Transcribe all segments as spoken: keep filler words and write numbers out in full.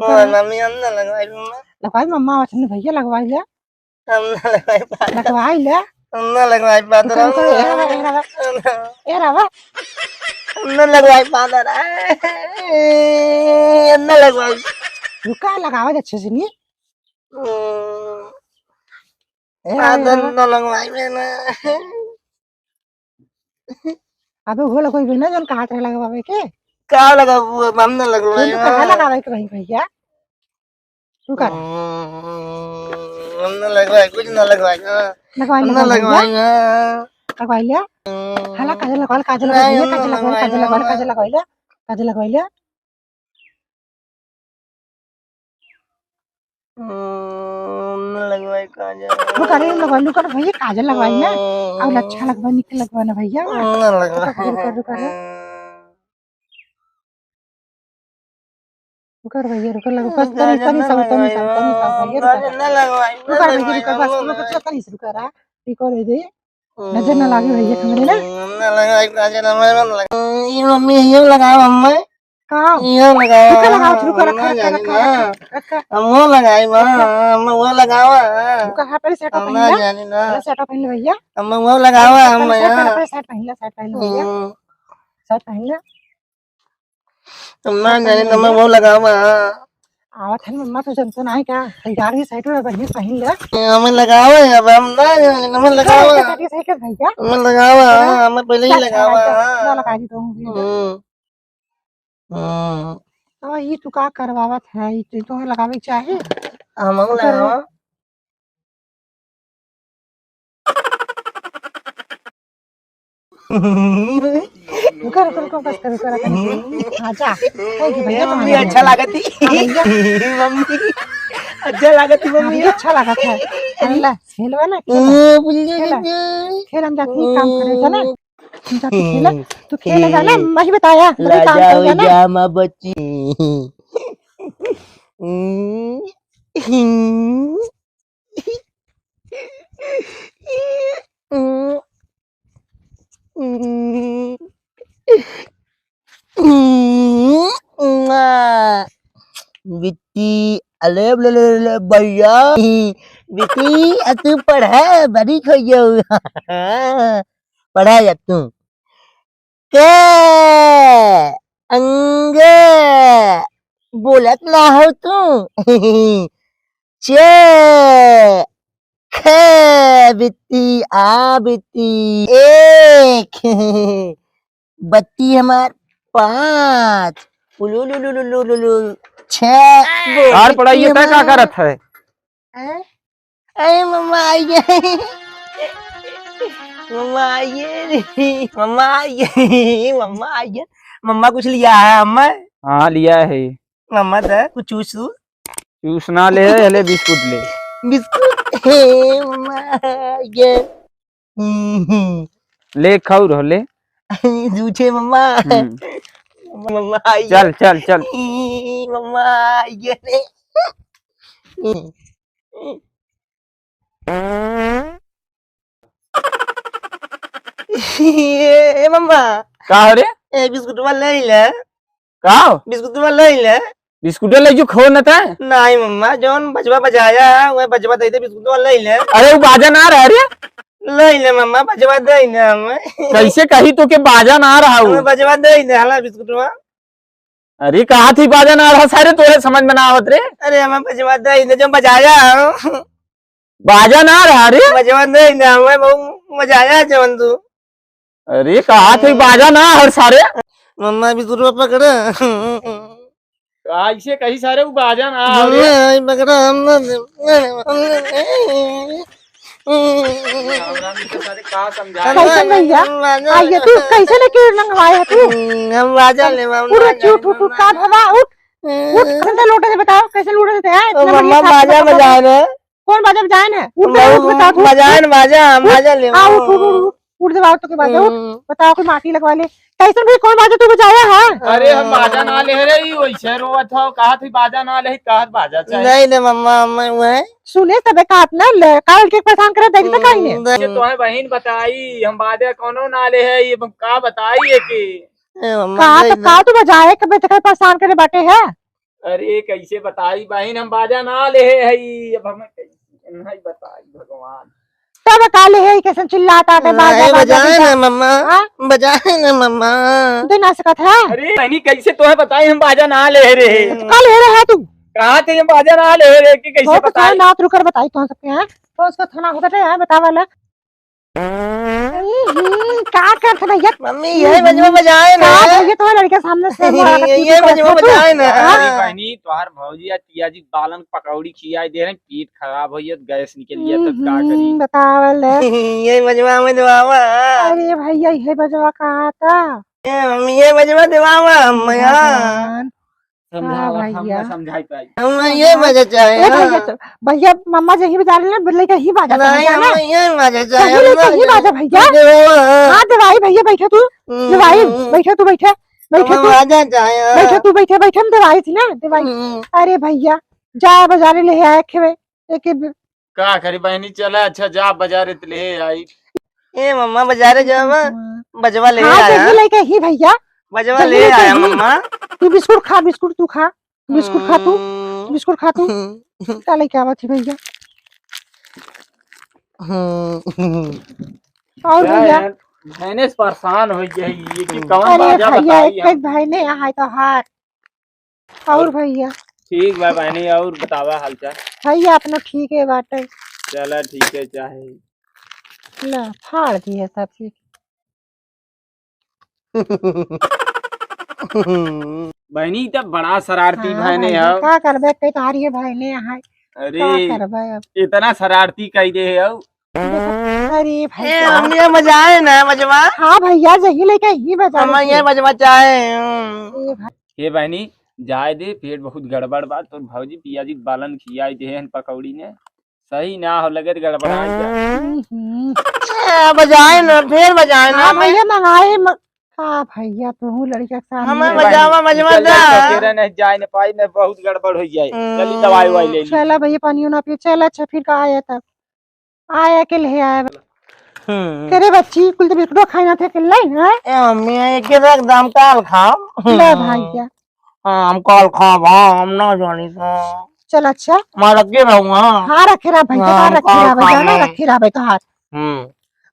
बाबू मोर का। मम्मी, हम ना लगवाई मम्मा। लगवाई मम्मा, वचन भैया लगवाई ले। हम ना लगवाई पादर। लगवाई ले। हम ना लगवाई पादर। रुका, रुका, ए रवा, ए रवा। हम ना। ए रवा। हम ना लगवाई पादर। हम ना लगवाई। रुका, लगावा दे अच्छे से नी। हम्म। ए रवा, ए पादर रवा। ना लगवाई में ना। अबे वो लगवाई में ना, जौन कहत रहे लगवावे के। का लगाबू? हम ना लगवाई, तू कहाँ हाँ। लगावे के भाई भैया? तू कर। हम्म, हम ना लगवाई, कुछ ना लगवाई, हाँ। लगवाई, हम ना लगवाई भैया। लगवाई, हाँ। लगवाई लिया। हम्म। हाला काजल लगवाई, काजल नहीं, लगवाई लिया, हम ना काजल लगवाई, लगवाई, काजल लगवाई, हाँ। काजल लगवाई लिया, काजल लगवाई लिया। हम्म, लगवाई काजल। रुका रे, लगवाई, रुका ना भैया, काजल लगवाई ना। हम्म। और अच्छा लगवाई, निक लगवाई ना भैया। हम्म, ना लगवाई। रुका, रुका, रुका, रुका। रुका रे भैया, रुका, लगवाई। बस तनी, काजल तनी ना सा, तनी सा, लगवाई, तनी सा भैया, रुका। काजल ना लगवाई, रुका रे भैया, रुका, बस, रुका, रुका, तनी सा रुका रे। रुका रे दे। नजर ना लागे भैया हमरे ना। ना लगाई, काजल हमारे ना लगा। ये मम्मी, ये लगाओ हमें। का? ये लगाओ। रुका, लगाओ, रुका, हम रखा, ना रखा, जानी रखा, ना। रखा, रखा। हम वो लगाई बा, रखा। हम वो लगावा। रुका, हाँ, पहले सेट हम पहन ना ला। जानी ना। पहले सेट पहन ले भैया। हम वो लगावा, पहले हम सेट पहन, यहाँ। पहले सेट पहन ला, सेट पहन ले भैया। हम्म। सेट पहन ला। हम ना जाने, पहले तो मैं भैया। वो लगावा। आवत है मम्मा, तू जनतो नाही का? तैयार ही सेट हो, बढ़िया पहन ले। हमें लगावा है, अब हम ना जाने, हमें लगावा। सेट, सेट, सेट भैया। हमें लगावा, चला। हमें पहले ही चल, चल, लगावा। चल, चल, लगा दी तो हूँ। हम्म। हम्म। तो ये तू का करवावत है? ये तो तोहे लगावे के चाही। हमहू तू कर। लगावा। रुका, रुका, रुका, बस कर, रुका, रुका। हाँ, जा। Thank you भैया, ये मम्मी तुम्हारे अच्छा लिए। लागत ही। हाँ, भैया। मम्मी, अच्छा लागत ही, हाँ, मम्मी। भैया, अच्छा लागत है। अरे ला, खेलवा ना, खेला। ओ, बुल्ले खेला। बुल्ले। खेल, हम जाते हैं, काम करे, चला। हम जाते खेला। तू खेले जाना, मैं ही बताया, बड़े काम लाजा करे हो जाना। जा, माँ बच्ची। बिट्टी, अले, ले, ले, ले, भैया। बिट्टी, आ तू पढ़ा, बड़ी हो गयो। पढ़ा जा तू। के, अंगे, बोलत ना हो तू। चे, खे, बिट्टी, आ बिट्टी, एक, बत्ती हमार पाँच, उलुलुलुलुलुलु, छे, बोल यार, पढ़ाई ये बिट्टी तय का हमार। करत है? हैं? अरे मम्मा आई है। मम्मा आई है। मम्मा आई है। मम्मा आई है। मम्मा कुछ लिया है अम्मा? हाँ, लिया है। मम्मा दा कुछ चूस लूं? चूस ना ले, ले बिस्कुट ले। बिस्कुट? हे मम्मा, ये। हम्म। ले खाऊ रहो, ले। जूठे मम्मा। हम्म। मम्मा, ये। चल, चल, चल। मम्मा, ये ले। ए, ए मम्मा। का हो रे? ए, बिस्कुटवा ले ले। का हो? बिस्कुटवा ले ले। बिस्कुटवा ले जो खो न त। नहीं मम्मा, जौन बजवा बजाया, वह बजवा दे दे, बिस्कुटवा ले ले। अरे, वो बाजा ना रहा रे। ले ले मम्मा, बजवा दे ना हमें। कैसे कही तो के बाजा ना रहा वो? हमें बजवा दे ना, हाला बिस्कुटवा। अरे, कहा थी बाजा ना रहा, सारे तोरे समझ में ना आवत रे। अरे, हमें बजवा दे, इन्हें जो बजाया हो। बाजा ना रहा रे। बजवा दे, इन्हें हमें बहुत मजा आया, जवन तू। अरे, कहा थी बाजा ना हर सारे। मम्मा, बिस्कुटवा पकड़ा। ऐसे कही सारे, वो बाजा ना हो रे। मम्मा, आई पकड़ा, हम ना दे। राम राम, इनके सारे का समझाए? कैसन भैया? आ, ये तू कैसे लेके लंगवाए है तू? हम बाजा ले, हम पूरा बाजा चूट ले, उठ, उठ, का भवा, उठ। उठ, कैसे लोटे से बताओ, कैसे लोटे से, हैं? ओ, इतना बढ़िया मम्मा, साफ बाजा सुथरा बजाए ना। कौन बाजा बजाए ना? उठ, उठ, बताओ, उठ, बजाए ना बाजा, हम उठ। बाजा ले, हाँ, उठ, उठ, उठ, उठ। उठ जब आओ तो के बाजा, उठ। हम्म। बताओ, कोई माटी लगवा ले। कैसन भाई, कौन बाजा तू बजाया है? अरे, हम बाजा ना ले रहे, ई वैसे रोवत हो, कहा थी बाजा ना ले, कहा बाजा चाहे। नहीं, नहीं, मम्मा, मैं वो है। सुने तबे कहत ना ले, काल के परेशान करे, देख तो कहीं ने। हम्म, ये तो है बहिन बताई, हम बाजा कोनो ना ले है, ये हम का बताई है कि? ए, मम्मा, कहा तो नहीं, का तू बजाए, कबे तक परेशान करे बाटे है? अरे, कैसे बताई बहिन, हम बाजा ना ले है, अब हम कैसे नहीं बताई भगवान। तब का ले है, कैसे चिल्लात आटे, बाजा, नहीं, बाजा, बजाए बाजा। ना मम्मा, हाँ? बजाए ना मम्मा। तू ना सकत है? अरे, नहीं, कैसे तोहे बताई, हम बाजा ना ले रहे। तो का ले रहे है तू? कहा थे हम बाजा ना ले रहे कि कैसे बहुत बताई? अच्छा, ना, तू कर बताई, कौन सकते हैं? तो उसको थाना होता है, बतावा ला। हम्म, का करत भैया? मम्मी, यही बजवा बजाए ना। का भैया, तुम्हारे लड़के सामने से मारा ये, ये बजवा बजाए ना। हाँ? अरे बहनी, तोहार भौजी आज पियाजी बालन पकौड़ी खियाई दे रहे, पेट खराब हो गया, गैस निकल गया, तब का करी? हम्म, बतावल है। ये बजवा में दबावा। अरे भैया, ये बजवा कहा था? ए मम्मी, ये बजवा दबावा, मया। भगवान। समझावा, हाँ हम ना भैया। समझाई पाई। हम ये बजा चाहे, ए भैया, हाँ। तो भैया, मम्मा जही बजा रहे ना, लइके ही बाजा, नहीं, समझा ना? हम ये बजा चाहे, यही लइके हम ही ना बाजा भैया। दबावा। हाँ, दवाई भैया, बैठे तू। हम्म। दवाई, बैठे तू, बैठे, बैठे हम तू। बाजा चाहे, हाँ। बैठे तू, बैठे, बैठे, हम दवाई थी ना, दवाई। हम्म। अरे भैया, जा बाजारे ले आए खेवे, एक एक का करी बहनी, चला, अच्छा, जा बाजारे त ले आई। ए मम्मा, बाजारे जावा, भगवान। बजवा ले हाँ, आया। जल्दी लेके ही भैया। बजवा जल्दी ले लेके आया ही। मम्मा। तू बिस्कुट खा, बिस्कुट तू खा, बिस्कुट खा तू, हम्म। बिस्कुट खा तू। हम्म। का लेके आवा थी भैया? हम्म। और क्या भैया? यार, बहने से परेशान हो गई है, ये कि कौन अरे बाजा भैया, बताई एक हम? एक बहने यहाँ है तो हार। और भैया? ठीक बा बहनी, और बतावा हालचाल? भैया अपना ठीक है बाटे। चला ठीक है, चाहे। ला, फाड़ दिए सब चीज। बहनी, तब बड़ा शरारती हाँ बहने भैया, हो। का करबे, कई तारी है बहने यहाँ। अरे, का करबे अब? इतना शरारती कई दे हो। अरे ए, भैया। मम्मी, ये बजाए ना, बजवा। हाँ भैया, यही लेके ही बजा हम रहे ये थे। बजवा चाहे। ए भाई। हे बहनी, जाए दे, पेट बहुत गड़बड़ बा। तोर भौजी पियाजी के बालन खियाई दे हैं पकौड़ी ने। सही ना हो लगे तो गड़बड़ा जाए। हम्म। ए, बजाए ना, फिर बजाए ना, हाँ मैं भैया, मंगाए म-, का भैया, तू लड़का के सामने हमें बजाए। बजावा, बजवा चल जाए, दा। तो तेरे नहीं जाए न पाई, न बहुत गड़बड़ हो जाए। हम्म। चली दवाई वाई ले ली। चला भैया, पानी ना पिए। चल अच्छा, फिर का आया तब? आया के ले आया। हम्म। तेरे बच्ची, कुल तो बिस्कुटो खाई ना थे, के लाई, हैं? ए मम्मी, एक के रख दाम काल खाओ। ले भाई क्या? हाँ, हम काल खाब, हाँ, हम ना जानी तो। चल अच्छा। मैं रखे रहूँगा। हाँ, रखे रह भाई, हाँ, हाँ, हम रखे काल रह भाई, खाब जाना, नहीं। रखे रह भाई तो हाथ। हम्म।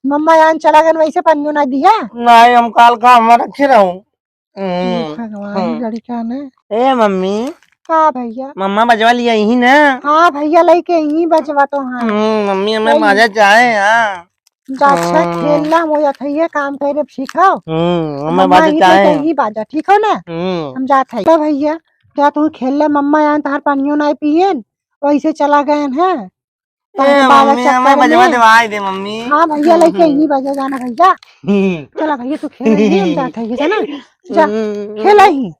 मम्मा यान चला गन वैसे पनियो ना दिया। नहीं, हम काल खाब, मैं रखे रहूँ। हम्म, हे भगवान, हम्म। लड़का ने। ए मम्मी। का भैया? मम्मा बजवा लिया यही ना? हाँ भैया, लइके यही बजवा तो हाँ। हम्म, मम्मी हमें लई। बाजा चाहे, हाँ। जा अच्छा हम्म। खेल ला, हम ओया थइये काम करे सीखो। हम्म, हमें मम्मा बाजा यही चाहे। लइके यही बाजा, ठीक हो ना? हम्म। हम जात है। तो भैया, जा तू खेल ले, मम्मा यहाँ तहार पानियो ना पियन, वैसे चला गए हैं। ए, तोहरे बाबा मम्मी, चक्कर हमें बजवा में। देवाई दे, मम्मी। हाँ भैया, लइके हम्म। यही बजा जाना भैया। हम्म। चला भैया, तू खेल, यही हम जात है, है ना? जा, हम्म। खेल ही।